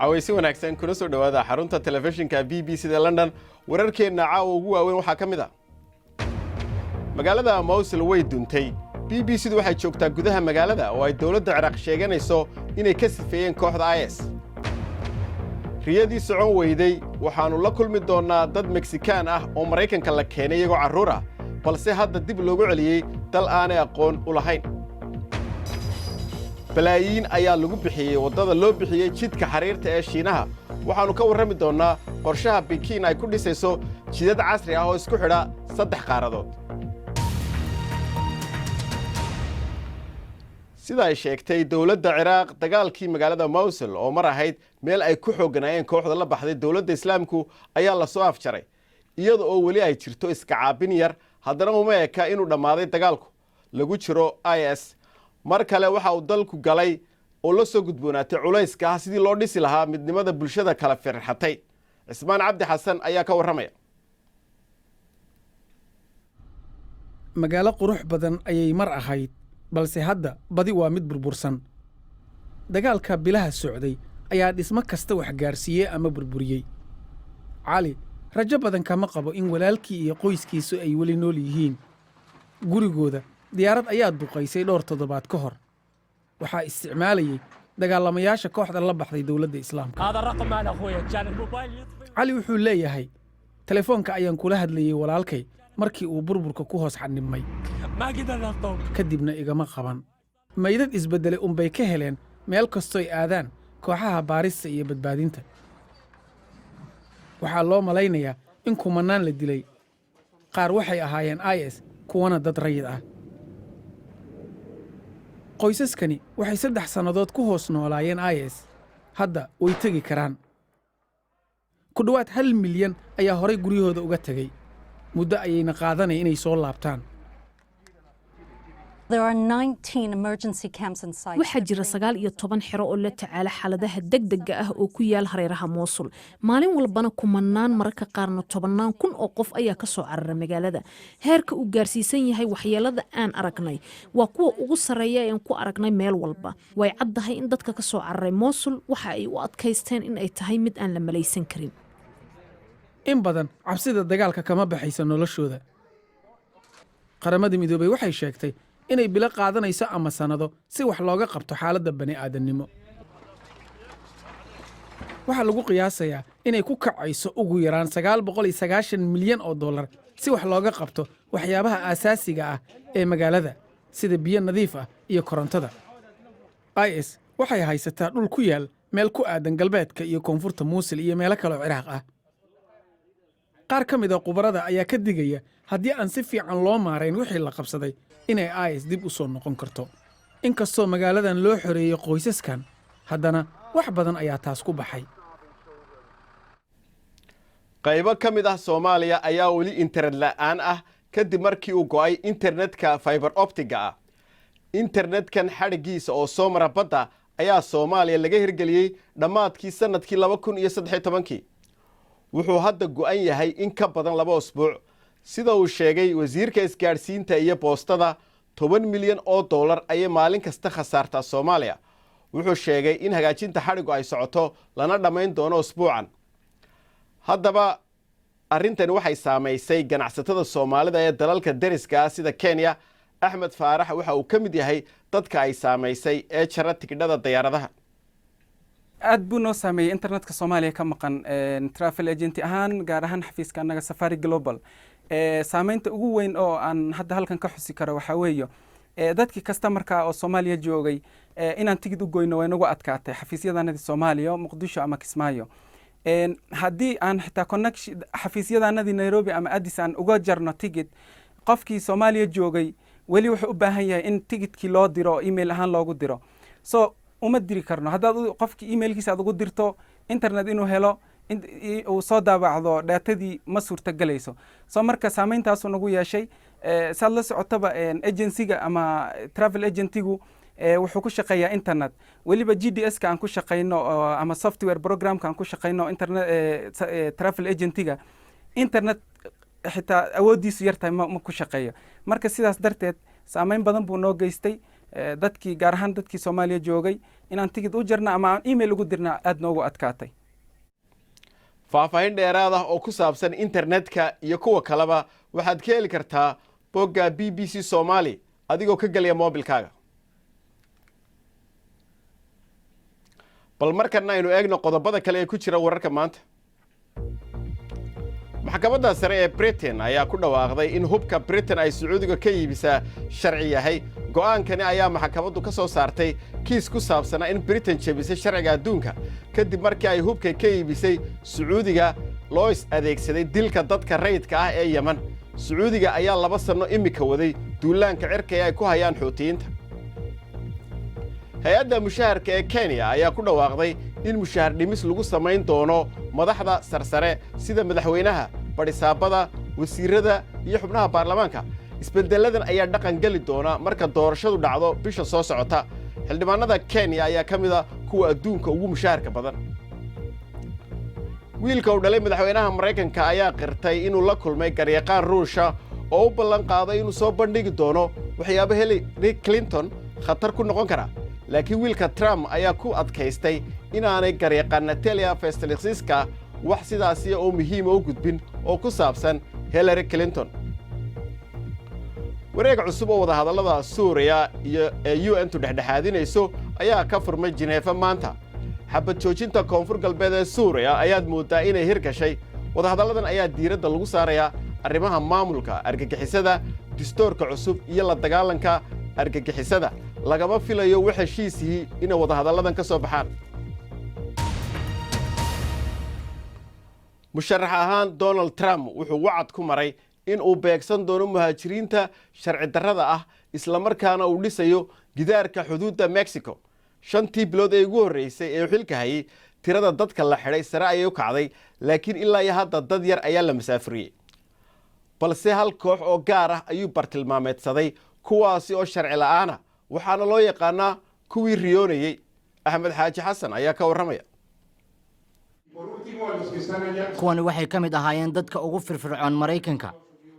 Cawaysi wanaagsan, kuna soo dhowaada xarunta telefishinka BBC da London. Wararkeenna caawa ugu waaweyn waxaa ka mid ah: magaalada Mowsil way duntay. BBC du waxay joogtaa gudaha magaalada oo ay dowladda Ciraaq sheeganayso inay ka sifeeyeen kooxda IS. Riyadii socon weyday. Waxaannu la kulmi doonnaa dad Meksikaan ah oo Maraykanka la keenay iyagoo carruur ah, balse hadda dib loogu celiyey dal aanay aqoon u lahayn. Balaayiin ayaa lagu bixiyey waddada loo bixiyey Jidka Xariirta ee Shiinaha. Waxaannu ka warrami doonnaa qorshaha Bikiin ay ku dhisayso jidad casri ah oo isku xidha saddex qaaradood. Sida ay sheegtay dowladda Ciraaq, dagaalkii magaalada Mawsil oo mar ahayd meel ay ku xoogganaayeen kooxda la baxday Dowladda Islaamku ayaa la soo afjaray, iyada oo weli ay jirto iska caabin yar. Haddana uma eka inuu dhammaaday dagaalku lagu jiro IS. Mar kale waxa uu dalku galay oo la soo gudboonaatay culayska ah sidii loo dhisi lahaa midnimada bulshada kala firxatay. Cismaan Cabdi Xasan ayaa ka warramaya. Magaalo qurux badan ayay mar ahayd, balse hadda badi waa mid burbursan. Dagaalka bilaha socday ayaa dhismo kasta wax gaarsiiyey ama burburiyey. Cali rajo badan kama qabo in walaalkii iyo qoyskiisu ay weli nool yihiin. Gurigooda diyaarad ayaa duqaysay dhowr toddobaad ka hor. Waxaa isticmaalayey dagaalamayaasha kooxda la baxday Dowladda Islaamka. Cali wuxuu leeyahay: "Telefoonka ayaan kula hadlayey walaalkay markii uu burburka ku hoos xannibmay, kadibna igama qaban." Maydad isbeddelay unbay ka heleen meel kastooy aadaan kooxaha baarista iyo badbaadinta. Waxaa loo malaynayaa in kumannaan la dilay. Qaar waxay ahaayeen IS, kuwana dad rayid ah. Qoysaskani waxay 3 sannadood ku hoos noolaayeen IS. Hadda way tegi karaan. Ku dhowaad 1 milyan ayaa horay guryahooda uga tegey, muddo ayayna qaadanaya inay soo laabtaan. Waxaa jira 19 xero oo la tacaala xaaladaha degdega ah oo ku yaal hareeraha Moosul. Maalin walbana kumanaan, mararka qaarna tobannaan kun oo qof ayaa ka soo carara magaalada. Heerka uu gaarsiisan yahay waxyeelada aan aragnay waa kuwa ugu sarreeya een ku aragnay meel walba. Way caddahay in dadka ka soo cararay Moosul waxa ay u adkaysteen in ay tahay mid aan la malaysan karin. In badan cabsida dagaalka kama baxaysa noloshooda. Qaramada Midoobey waxay sheegtay inay bilo qaadanayso ama sannado si wax looga qabto xaaladda bani'aadannimo. Waxaa lagu qiyaasayaa inay ku kacayso ugu yaraan 990 milyan oo dollar si wax looga qabto waxyaabaha aasaasiga ah ee magaalada, sida biyo nadiif ah iyo korontada. IS waxay haysataa dhul ku yaal meel ku aadan galbeedka iyo koonfurta Muusil iyo meelo kaloo Ciraaq ah. Qaar ka mid a khubarada ayaa ka digaya haddii aan si fiican loo maarayn wixii la qabsaday inay IS dib u soo noqon karto. Inkastoo magaaladan loo xoreeyey qoysaskan, haddana wax badan ayaa taas ku baxay. Qaybo ka mid ah Soomaaliya ayaa weli internet la'aan ah kadib markii uu go'ay internetka fiber optic-ga ah. Internetkan xadhiggiisa oo soo mara badda ayaa Soomaaliya laga hirgeliyey dhammaadkii sannadkii 2013-kii. Wuxuu hadda go'an yahay in ka badan 2 usbuuc, sida uu sheegay wasiirka isgaadhsiinta iyo boostada. 10 milyan oo dollar ayay maalin kasta khasaartaa Soomaaliya. Wuxuu sheegay in hagaajinta xadhiggu ay socoto, lana dhammayn doono usbuucan. Haddaba arrintani waxay saamaysay ganacsatada Soomaalida ee dalalka deriska ah sida Kenya. Axmed Faarax waxa uu ka mid yahay dadka ay saamaysay ee jara tigidhada diyaaradaha. Aad buu noo saameeyey internetka Soomaaliya ka maqan travel agent ahaan, gaar ahaan xafiiska annaga Safari Global. Saameynta ugu weyn oo aan hadda halkan ka xusi karo waxaa weeye dadkii customer-ka oo Soomaaliya joogay inaan tigid u goyno way nagu adkaatay xafiisyadanadii Soomaaliya, Muqdisho ama Kismaayo. Haddii aan xitaa connection xafiisyadanadii Nairobi ama Addis aan uga jarno tigid, qofkii Soomaaliya joogay weli wuxuu u baahan yahay in tigidkii loo diro oo email ahaan loogu diro. So uma diri karno. Haddaad qofkii email-kiisa aad ugu dirto, internet inuu helo, uu soo daabacdo data-dii ma suurtagelayso. So marka saameyntaasuu nagu yeeshay. Saad la socotaba, agency-ga ama travel agent-igu wuxuu ku shaqeeyaa internet. Weliba GDS-ka aan ku shaqeyno ama software program-ka aan ku shaqeyno internet travel agent-iga, internet xitaa awooddiisu yartahay ma ku shaqeeyo. Marka sidaas darteed saameyn badan buu noo geystay dadkii, gaar ahaan dadkii Soomaaliya joogay. Inaan tigid u jarna ama aan email ugu dirna aada noogu adkaatay. Faahfaahin dheeraad ah oo ku saabsan internetka iyo kuwa kaleba waxaad ka heli kartaa bogga BBC Soomaali adigoo ka gelaya moobilkaaga. Bal markana aynu eegno qodobada kale ee ku jira wararka maanta. Maxkamadda sare ee Britain ayaa ku dhawaaqday in hubka Britain ay Sacuudiga ka iibisaa sharci yahay. Go'aankani ayaa maxkamaddu ka soo saartay kiis ku saabsanaa in Britain jebisay sharciga adduunka kadib markii ay hubka ka iibisay Sacuudiga loo is adeegsaday dilka dadka rayidka ah ee Yemen. Sacuudiga ayaa 2 sanno immika waday duulaanka cirka ee ay ku hayaan Xuutiyiinta. Hay-adda mushaharka ee Kenya ayaa ku dhawaaqday in mushahar dhimis lagu samayn doono madaxda sarsare, sida madaxweynaha, badhisaabada, wasiirrada iyo xubnaha baarlamaanka. Isbeddelladan ayaa dhaqan geli doona marka doorashadu dhacdo bisha soo socota. Xildhibaanada Kenya ayaa ka mid a kuwa adduunka ugu mushaharka badan. Wiilka uu dhalay madaxweynaha Maraykanka ayaa qirtay inuu la kulmay garyaqaan Ruusha oo u ballan qaaday inuu soo bandhigi doono waxyaabo Hillary Clinton khatar ku noqon kara, laakiin wiilka Trump ayaa ku adkaystay inaanay garyaqaan Natalia Veselnitskaya wax sidaasi oo muhiima u gudbin oo ku saabsan Hillary Clinton. Wareeg cusub oo wadahadallada Suuriya iyo ee UN-tu dhexdhexaadinayso ayaa ka furmay Jineefa maanta. Xabad joojinta koonfur galbeed ee Suuriya ayaad mooddaa inay hirgashay. Wadahadalladan ayaa diiradda lagu saarayaa arrimaha maamulka, argagixisada, distoorka cusub iyo la dagaalanka argagixisada. Lagama filayo wax heshiisihii inay wadahadalladan ka soo baxaan. Musharax ahaan, Donald Trump wuxuu wacad ku maray in uu beegsan doono muhaajiriinta sharci darrada ah, islamarkaana uu dhisayo gidaarka xuduudda Mexico. 5-tii bilood ee ugu horreysay ee uu xilka hayay, tirada dadka la xidhay sare ayay u kacday, laakiin ilaa iyo hadda dad yar ayaa la masaafuriyey. Balse hal koox oo gaar ah ayuu bartilmaameedsaday, kuwaasi oo sharci la'aana, waxaana loo yaqaanaa kuwii riyoonayey. Axmed Xaaji Xasan ayaa ka warramaya. Kuwani waxay ka mid ahaayeen dadka ugu firfircoon Maraykanka.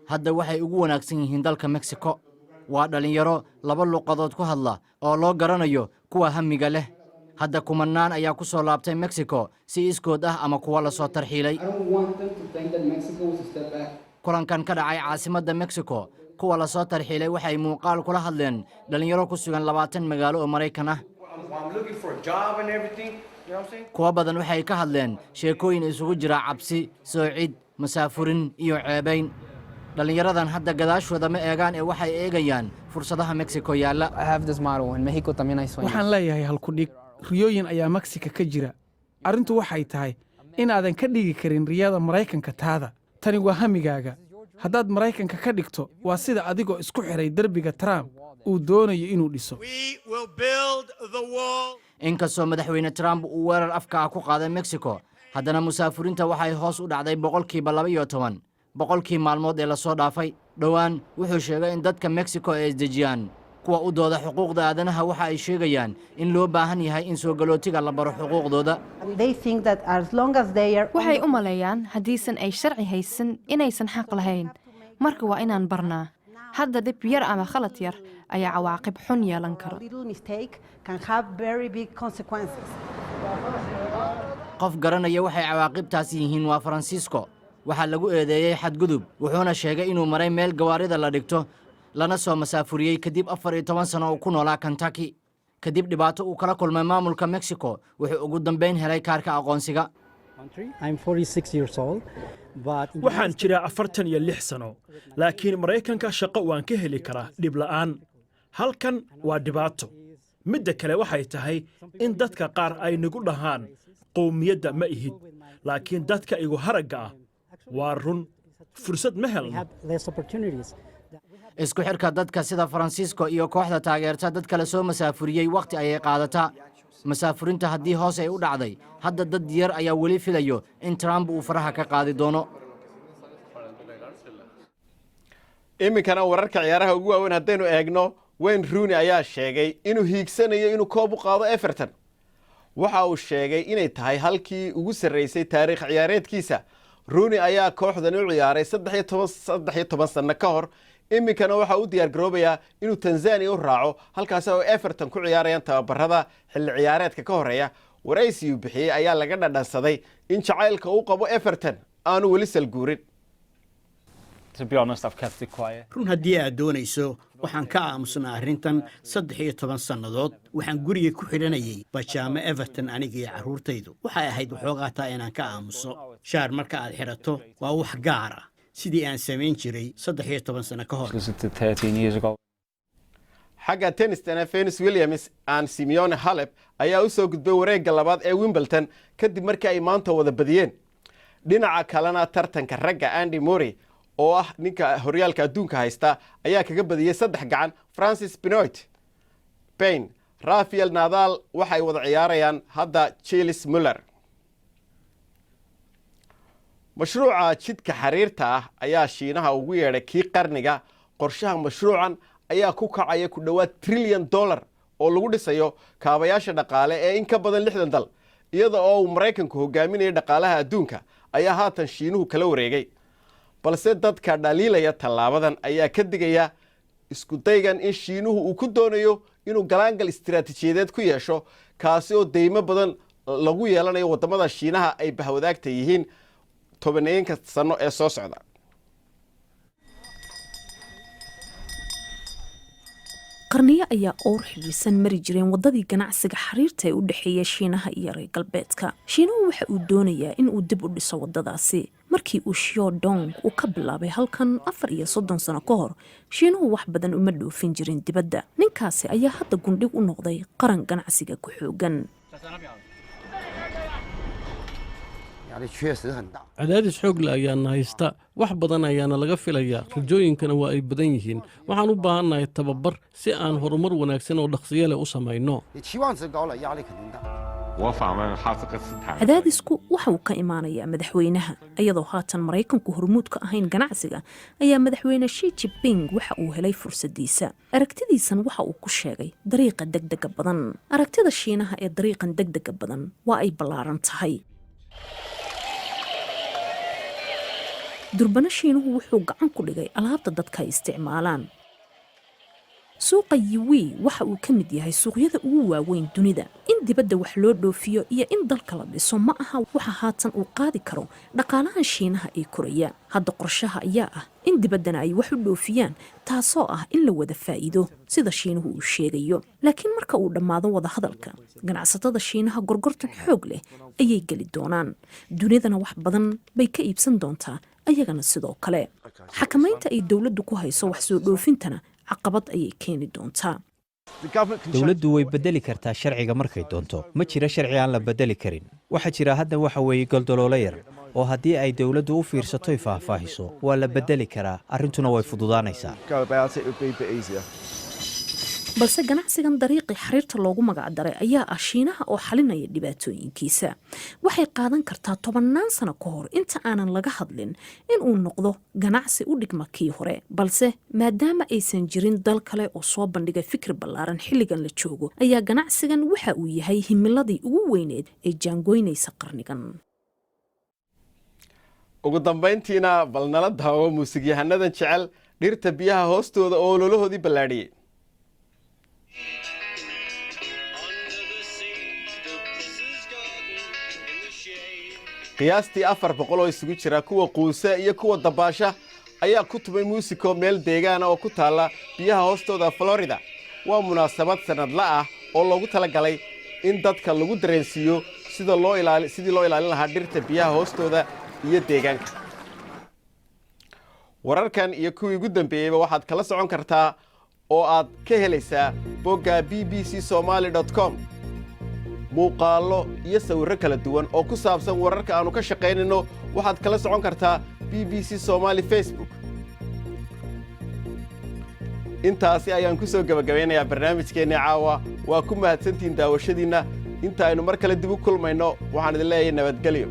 Hadda waxay ugu wanaagsan yihiin dalka Mexico. Waa dhallinyaro laba luqadood ku hadla oo loo garanayo kuwa hamiga leh. Hadda kumannaan ayaa ku soo laabtay Mexico si iskood ah ama kuwa la soo tarxiilay. Kulankan ka dhacay caasimadda Mexico, kuwa la soo tarxiilay waxay muuqaal kula hadleen dhallinyaro ku sugan 20 magaalo oo Maraykan ah. Kuwo badan waxay ka hadleen sheekooyin isugu jira cabsi, soocid, masaafurin iyo ceebayn. Dhallinyaradan hadda gadaashooda ma eegaan ee waxay eegayaan fursadaha Mexico yaalla. Waxaan leeyahay halkudhig: riyooyin ayaa Meksika ka jira. Arrintu waxay tahay inaadan ka dhigi karin riyada Maraykanka taada. Tani waa hamigaaga. Haddaad Maraykanka ka dhigto, waa sida adigoo isku xidhay derbiga Trump uu doonayo inuu dhiso. Inkastoo Madaxweyne Trump uu weerar afka ah ku qaaday Mexico, haddana musaafurinta waxay hoos u dhacday 12% 100-kii maalmood ee lasoo dhaafay. Dhowaan wuxuu sheegay in dadka Mexico ay isdejiyaan. Kuwa u dooda xuquuqda aadanaha waxa ay sheegayaan in loo baahan yahay in soo galootiga la baro xuquuqdooda. Waxay u maleeyaan haddiisan ay sharci haysan inaysan xaq lahayn. Marka waa inaan barnaa. Hadda dhib yar ama khalad yar ayaa cawaaqib xun yeelan kara. Qof garanaya waxay cawaaqibtaasi yihiin waa Faransiisko. Waxaa lagu eedeeyey xadgudub, wuxuuna sheegay inuu maray meel gawaarida la dhigto, lana soo masaafuriyey kadib 14 sano uu ku noolaa Kentucky. Kadib dhibaato uu kala kulmay maamulka Mexico, wuxuu ugu dambayn helay kaarka aqoonsiga. Waxaan jiraa 46 sano, laakiin Maraykanka shaqo waan ka heli karaa dhib la'aan. Halkan waa dhibaato. Midda kale waxay tahay in dadka qaar ay nagu dhahaan qowmiyadda ma ihid, laakiin dadka igu haragga ah. Waa run, fursad ma helno. Isku xidhka dadka sida Faransiisko iyo kooxda taageerta dadka la soo masaafuriyey wakhti ayay qaadataa. Masaafurinta haddii hoos ay u dhacday, hadda dad yar ayaa weli filayo in Trump uu faraha ka qaadi doono. Iminkana wararka ciyaaraha ugu waaweyn haddaynu eegno, Wayne Rooney ayaa sheegay inuu hiigsanayo inuu koob u qaado Everton. Waxa uu sheegay inay tahay halkii ugu sarreysay taariikh ciyaareedkiisa. Rooney ayaa kooxdani u ciyaaray 13 sanno ka hor. Iminkana waxa u diyaar garoobayaa inuu Tanzania u raaco, halkaasi oo Everton ku ciyaarayaan tababarada xilli ciyaareedka ka horeeya. Waraysi uu bixiyey ayaa laga dhadhansaday in jacaylka uu qabo Everton aanu weli salguurin. Run haddii aad doonayso, waxaan ka aamusnaa arrintan 13 sannadood. Waxaan guriga ku xidhanayay bajaamo Everton, aniga iyo carruurtaydu. Waxay ahayd waxoogaataa inaan ka aamuso. Shaar marka aad xidhato waa wax gaar ah, sidii aan samayn jiray 13 sanno ka hor. Xagga tennistana, Venus Williams and Simona Halep ayaa u soo gudbay wareegga labaad ee Wimbledon kadib markii ay maanta wada badiyeen. Dhinaca kalena, tartanka ragga, Andy Murray oo ah ninka horyaalka adduunka haysta ayaa kaga badiyey saddex gacan Francis Benoit Paire. Rafael Nadal waxay wada ciyaarayaan hadda Gilles Muller. Mashruuca jidka xariirta ah ayaa Shiinaha ugu yeedhay kii qarniga. Qorshaha mashruucan ayaa ku kacaya ku dhowaad trilyan dollar oo lagu dhisayo kaabayaasha dhaqaale ee in ka badan 60 dal. Iyada oo uu Maraykanku hogaaminaya dhaqaalaha adduunka ayaa haatan Shiinuhu kala wareegay. Balse dadka dhaliilaya tallaabadan ayaa ka digaya isku daygan in Shiinuhu uu ku doonayo inuu galaangal istiraatiijiyadeed ku yeesho, kaasi oo deymo badan lagu yeelanayo waddamada Shiinaha ay bahwadaagta yihiin tobaneeyanka sano ee soo socda. Qarniyo ayaa owr xidhiidhsan mari jireen waddadii ganacsiga xariirta ee u dhexeeya Shiinaha iyo reer galbeedka. Shiinuhu waxa uu doonayaa in uu dib u dhiso waddadaasi. Markii uu Shio Dong uu ka bilaabay halkan 34 sano ka hor, Shiinuhu wax badan uma dhoofin jirin dibadda. Ninkaasi ayaa hadda gundhig u noqday qaran ganacsiga ku xoogan. Cadaadis xoog leh ayaana haysta, wax badan ayaana laga filayaa, rajooyinkana waa ay badan yihiin. Waxaan u baahannahay tababar si aan horumar wanaagsan oo dhaqsiyo leh u samayno. Cadaadisku waxa uu ka imaanayaa madaxweynaha. Iyadoo haatan Maraykanku hormuud ka ahayn ganacsiga ayaa madaxweyne Xi Jinping waxa uu helay fursadiisa. Aragtidiisan waxa uu ku sheegay dariiqa degdega badan. Aragtida Shiinaha ee dariiqan degdega badan waa ay ballaaran tahay. Durbano Shiinuhu wuxuu gacan ku dhigay alaabta dadka ay isticmaalaan. Suuqa Yiwii waxa uu ka mid yahay suuqyada ugu waaweyn dunida. In dibadda wax loo dhoofiyo iyo in dalka la dhiso ma aha waxa haatan uu qaadi karo dhaqaalahan Shiinaha ee koraya. Hadda qorshaha ayaa ah in dibaddana ay wax u dhoofiyaan, taasoo ah in la wada faa'iido, sida Shiinuhu uu sheegayo. Laakiin marka uu dhammaado wadahadalka, ganacsatada Shiinaha gorgortan xoog leh ayay geli doonaan. Dunidana wax badan bay ka iibsan doontaa, ayagana sidoo kale. Xakamaynta ay dowladdu ku hayso wax soo dhoofintana caqabad ayay keeni doontaa. Dowladdu way beddeli kartaa sharciga markay doonto. Ma jira sharci aan la beddeli karin. Waxaa jira hadda waxa weeye goldoloolo yar oo haddii ay dowladdu u fiirsatoy faahfaahiso, waa la beddeli karaa, arrintuna way fududaanaysaa. Balse ganacsigan dariiqii xariirta loogu magacdaray ayaa ah Shiinaha oo xalinaya dhibaatooyinkiisa. Waxay qaadan kartaa tobannaan sano ka hor inta aanan laga hadlin in uu noqdo ganacsi u dhigma kii hore. Balse maadaama aysan jirin dal kale oo soo bandhigay fikir ballaaran xilligan la joogo, ayaa ganacsigan waxa uu yahay himiladii ugu weyneed ee jaangoynaysa qarnigan. Ugu dambayntiina, bal nala daawo muusigyahanadan jecel dhirta biyaha hoostooda oo ololahoodii ballaadhiyey. Qiyaastii 400 oo isugu jira kuwa quusa iyo kuwa dabaasha ayaa ku tumay muusiko meel deegaana oo ku taalla biyaha hoostooda Florida. Waa munaasabad sannadla ah oo loogu talagalay in dadka lagu dareensiiyo sida loo ilaali sidii loo ilaalin lahaa dhirta biyaha hoostooda iyo deegaanka. Wararkan iyo kuwii ugu dambeeyeyba waxaad kala socon kartaa oo aad ka helaysaa bogga bbcsomaali.com. Muuqaallo iyo sawirro kala duwan oo ku saabsan wararka aannu ka shaqaynayno waxaad kala socon kartaa BBC Somali Facebook. Intaasi ayaan ku soo gebagabaynayaa barnaamijkeennii caawa. Waa ku mahadsantihiin daawashadiinna. Inta aynu mar kale dib u kulmayno, waxaan idin leeyahay nabadgelyo.